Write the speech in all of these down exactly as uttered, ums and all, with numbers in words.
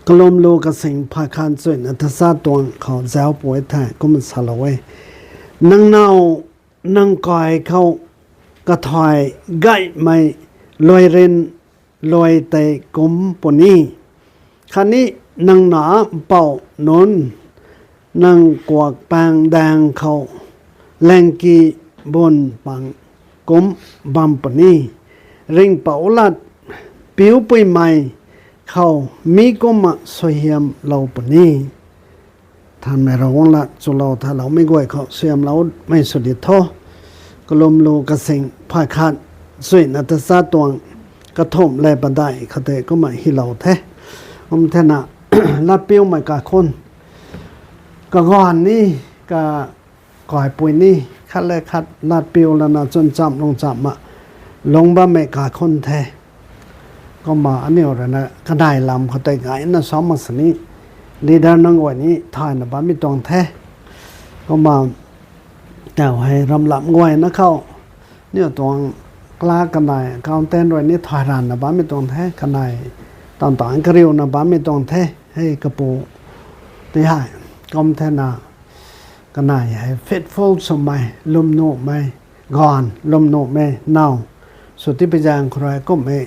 Kalumlu kasing phay khat chuina tachat tuang khou zauc pui the kumna salou e. Nang naw nang kai khou kathai gaymei luairin luai tei kum puni. Khatni nang na mpouh nunc nang kuak pang daeng khou langki bun pang kum bam puni. Ringhpouc lat piupuimei khou mi kumna suaihiamlou puni. Thanmei Ravguangc lat chulou thaloumei guay khou suaihiamloumei sw di tho. Kalumlu kasing phay khat chuina tachat tuang kathumh le padeih khou tei kumna hylou the. Kum thena, latpiumei kaikhun, kaganv ni, ka kaipui ni, khat le khat latpiu lana chwn chamv lung chamv ma lungc bammei kaikhun the. Kumna aniu rui na kanei lam khou tei gayna sa mak sini, leader nunc guay ni thayna bammei tuang the. Kumna tau hei ramlam guayna khou, aniu tuang class kanei accountant rui ni thay ranvna bammei tuang the, kanei tan tan kariuna bammei tuang the, hei kapu ti hei. Kum thena, kanei hei faithful swmei, lwmnuhmei, ganv lwmnuhmei naw sw tipui zaeng khou rui kumhmei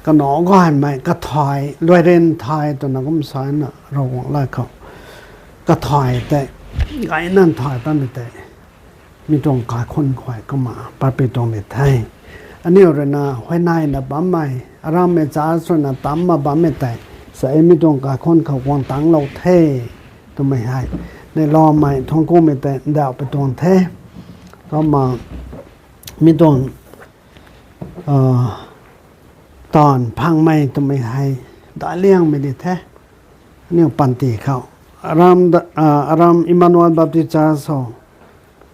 kanac gaymei kathai, luairin thai twna kum sana Ravguangc lat khou kathai tei gayna thay bammei tei mi tuang kaikhun khou kumna patpi tuang ni the. Aniu rui na huayneyna bammei, arammei cha swna tamcna bammei tei sa e, mi tuang kaikhun khou guang tangclou the twmei hei neihloumei thuanckumei tei ndauh pi tuang the. Kumna mi tuang taanv phangmei twmei hei daic liangmei di the. Aniu panty khou, aram Emmanuel Baptist Church khou,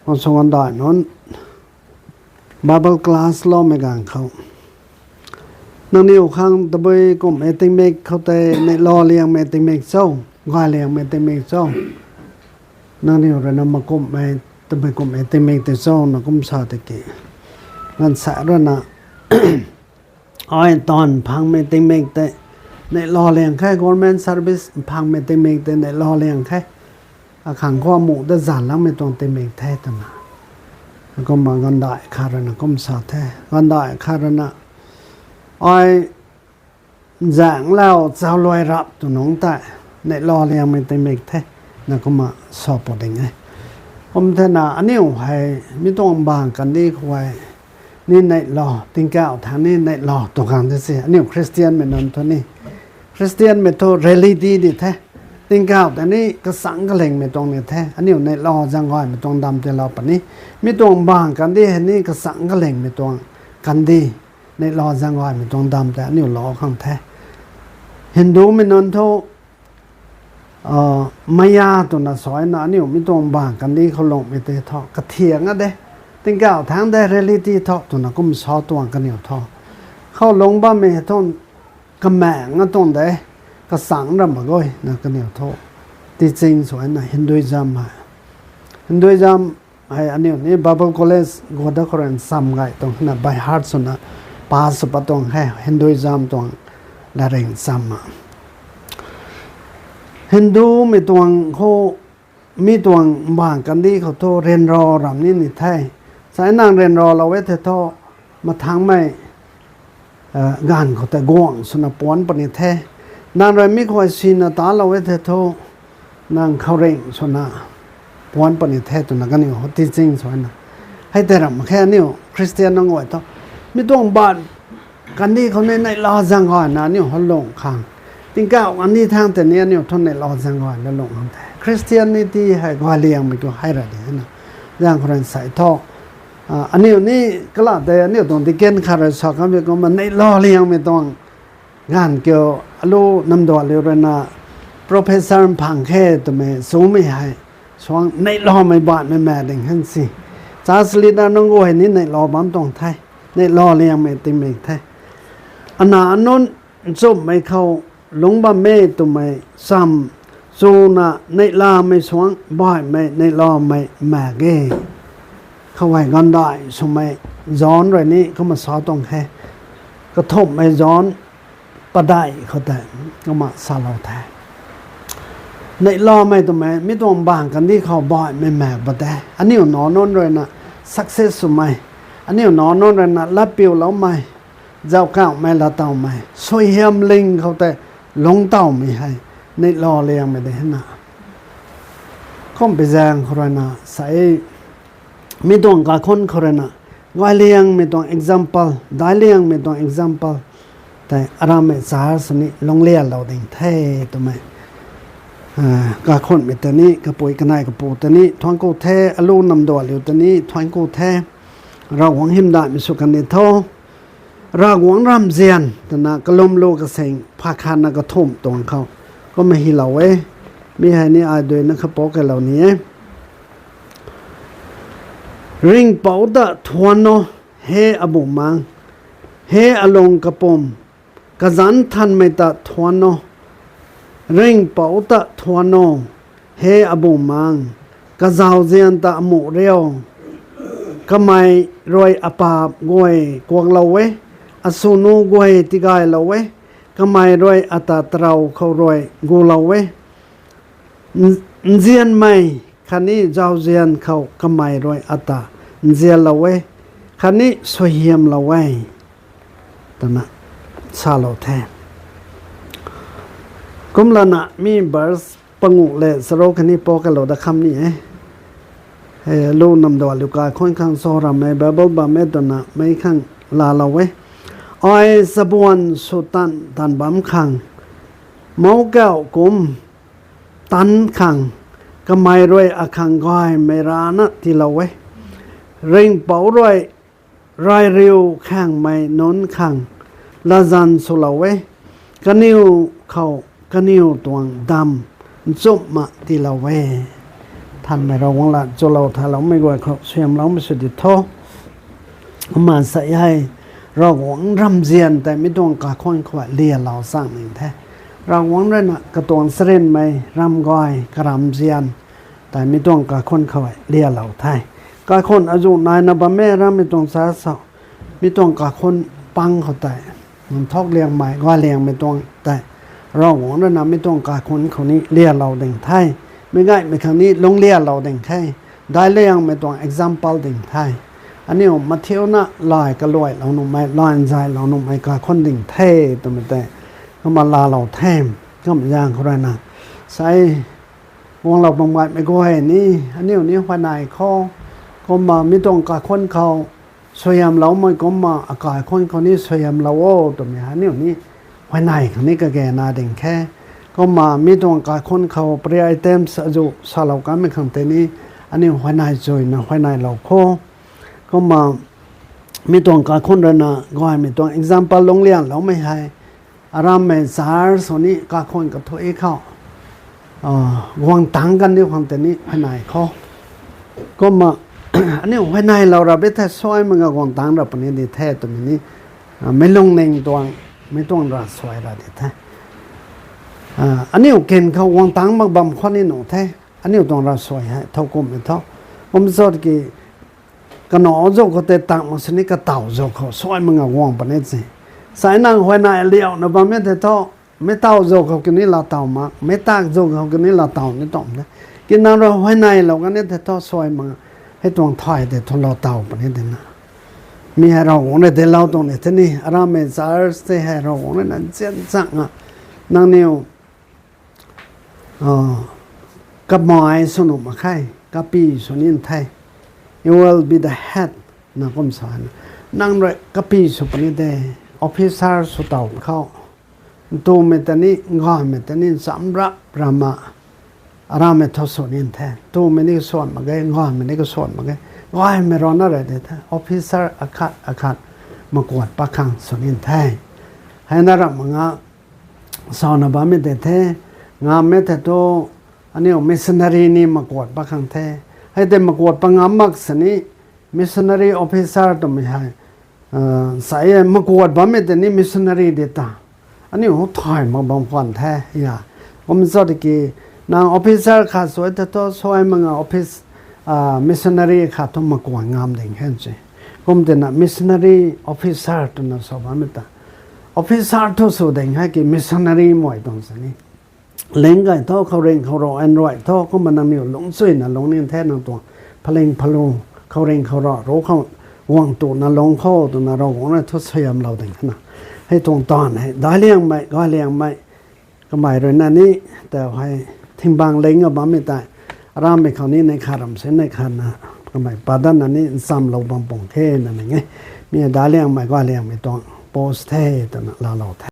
gansw gandai nunc Bible class loumei ganv khou, nangniw khang tabui kumhmei tingmik khou tei neihla liangmei tingmik cho, gay liangmei tingmik cho, nangniw rui na makumhmei, tabui kumhmei tingmik tei cho na kum sa tiki, gaanvsaekc rui na, ai taanv phangmei tingmik tei neihla liang khe, government service phangmei tingmik tei neihla liang khe, akhang khou amuh dat zanc langmei tuang tingmik the twna, kumna gaanvdaih khat rui na kum sa the. Gaanvdaih khat rui na, ai nzaengclou chau luai rap tw nungc tei neihla liangmei tingmik the, na kumna sa pw ding e. Kum thena aniu hei mi tuang bang kandih khou ni neihla, tingkauh thangc ni neihla tw khang de se, aniu Khristianmei nunc thu ni. Khristianmei thu reality di the. Tingkauh tei ni kasang kalingmei tuang ni the. Aniu neihla zaeng gaymei tuang dam tiilou puni. Mi tuang bang kandih hei ni kasang kalingmei tuang kandih, neihla zaeng gaymei tuang dam tei aniu lou khang the. Hindumei nunc thu maya twna sa na, aniu mi tuang bang kandih khou lungmei tei thu kathiang a de, tingkauh thangc de, reality thu twna kum sa tuang kaniw thu. Khou lung bammei thu kamaengc a tuang de, kasang ram mak gay na kaniw thu teaching sw na Hinduism hei. Hinduism hei aniu ni Bible College guang dat khou rui ncham gay tuang na, by heart swna pass sw pat tuang he, Hinduism tuang latrik ncham a. Hindumei tuang khou mi tuang bang kandih khou thu ryanra ram ni ni the. Sai nang ryanralou e thei thu, mathangmei ganv khou tei guangc swna puanc puni the. Nang rui mi khou sina talou e thei thu, nang khouringh swna puanc puni the twna kaniw teaching sw na. Hei tei ram khe aniu Khristian nunc guay thu, mi tuang bang kandih khou ni neihla zaeng gayna aniu hou lung khang, tingkauh kandih thangc tei ni aniu thu neihla zaeng gayna lung khang the. Christianity hei gay liangmei kiu hei ra di na. Zaeng khou rui nsei thu, aniu ni kala tei aniu tuang deacon khat rui sa kanmei kumna neihla liangmei tuang ganv kiu alu namdualiu rui na professor mphang khe twmei chumei hei suang neihlamei baihmei mak ding hen si. Church leader nunc guay ni neihla bam tuang the, neihla liangmei tingmik the. Ana nunc nchumhmei khou lungc bammei twmei cham chuna neihlamei suang baihmei neihlamei mak ge. Khou hei gaanvdaih swmei John rui ni kumna sa tuang khe. Kathumhmei John padeih khou tei, Kumna salou the. Neihlamei twmei mi tuang bang kandih khou baihmei mak pat the. Aniu nac nunc ruina success swmei, aniu nac nunc ruina latpiuloumei, zauckauhmei, lattowmei, suaihiam ling khou tei lungc towmei hei neihla liangmei de na. Kumbi zaeng khou ruina sa e, mi tuang kaikhunc khou ruina, gay liangmei tuang example, daic liangmei tuang example tei aramei church ni lungclialou ding the twmei, kaikhunhmei ta ni, kapui kanei kapu ta ni thuanc ku the, alu namdualiu ta ni thuanc ku the. Ravguangc hymdaihmei sw kan ni tho. Ravguangc ramzian twna kalumlu kasing phay khatna kathumh tuang khou kumna hylou e. Mi hei ni ai duina kha pou kailou ni e. Ringhpouc ta thuanc o, he abuh mang, he alung kapwm, kazanc nthanmei ta thuanc o. Ringhpouc ta thuanc o, he abuh mang, kazauzian ta amuh riu. Kamei rui apaap guay kuaklou e, aswnu guay tigaylou e, kamei rui ata tarou khou rui gulou e. N-, nzianmei khatni zauzian khou kamei rui ata nzianlou e, khatni suaihiamlou e, twna salou the. Kumlana mi verse panguh le charuk khatni pou kalou da kham ni e. Hei lu namdualiu kaikhunc khang sa rammei Bible bam e twna meic khang laalou e. Ai chabuan sw tan tan bam khang, mouc kauh kum tan khang, kamei rui akhang gaymei rana tiilou e. Ringhpouc rui ray riu khangmei nunc khang latzan swlou e. Kaniw khou kaniw tuang damv nchumhna tiilou e. Nthanmei Ravguangc lat chulou thaloumei guay khou suaihiamloumei sw di tho. Kumna sa hei, Ravguangc ramzian tei mi tuang kaikhunc khou lialou chang ning the. Ravguangc ruina katuang charynmei ramgay karamzian tei mi tuang kaikhunc khou lialou the. Kaikhunc azuh naina bam e ramei tuang sa sa, mi tuang kaikhunc pang khou tei, nthuk liangmei, gay liangmei tuang tei, Ravguangc ruina mi tuang kaikhunc khou ni lialou ding the. Mi gaymei khang ni lungclialou ding the. Daic liangmei tuang example ding the. Aniu mathiuna lay kaluailou nuhmei, lay nzaylou nuhmei kaikhunc ding the twmei tei kumna laalou the. Kumna zaeng khou ruina sa e, guanglou bam gaymei guay ni, aniu ni huayney khou, kumna mi tuang kaikhunc khou suaihiamloumei kumna akaikhunc khou ni suaihiamlou o twmei aniu ni huayney khang ni kagena ding khe. Kumna mi tuang kaikhunc khou prayer items azuh salou kanmei khang tei ni aniu huayney chuyna huayneylou kho. Kumna mi tuang kaikhunc ruina gaymei tuang example lungclianloumei hei, aramei church sw ni kaikhunc kathuic khou guang tangc kan niu khang tei ni huayney khou. Kumna aniu huayneylou ra bi the, suai mak nga guang tangc ra puni di the twmei ni, meic lungning tuang, mi tuang ravsuai ra di the. Aniu kin khou guang tangc mak bam khwan ni nuh the. Aniu tuang ravsuai hei thowkumhmei tho. Kum zat ki, kanac zauc khou tei tang mak sini kataw zauc khou suai mak nga guang puni se. Sai nang huayney liauna bammei tei thu, meic taw zauc khou kani laatow mak, meic tak zauc khou kani laatow ni tuang the. Ki nang rui huayneylou kani tei thu suai mak nga, hei tuang thay tei thu laatow puni dina. Mi hei Ravguangc rui deilou tuang ni the ni, aramei church tei hei Ravguangc rui na nzian chang a, nangniw kamei sw nuh mak khe, kapy sw nin the. You will be the head, na kum sa na. Nang rui kapy sw puni de, officer sw tow khou, ntumei ta ni, gaymei ta ni, nchamc rap rama, aramei thu sw nin the. Ntumei ni kasuan mak ge, gaymei ni kasuan mak ge, gaymei rana rui de the. Officer akhat akhat makuat pat khang sw nin the. Heina ram nga sawna bammei tei the, ngammei tei thu, aniu missionary ni makuat pat khang the. Hei tei makuat pat ngam mak sini, missionary officer twmei hei, sa e, makuat bammei tei ni missionary di ta. Aniu thay mak bam khwan the, ya. Kum zat ki, nang officer khat sw e tei thu, suai mak nga office, missionary khat thu makuat ngam ding khe se. Kum tina missionary officer twna sa bammei ta. officer thu sw ding hei ki missionary mei tuang sini. Ling gay thu, khouringh khou rui, an rui thu, kumna nangniw lungcchuina lungning the nang tuang. Phaling phalu, khouringh khou rui, ru khou, guang tuna lung khou, twna Ravguangc rui thu suaihiamlou ding na. Hei tuang taanv hei, Daic Liangmei, Gay Liangmei, kamei rui na ni, ta hei, thingbang ling a bammei tei, arammei khou ni nei khat ram si nei khat na, kamei padanna ni nchamlou bam pung khe na ning e. Mi Daic Liangmei, Gay Liangmei tuang post the, twna laalou the.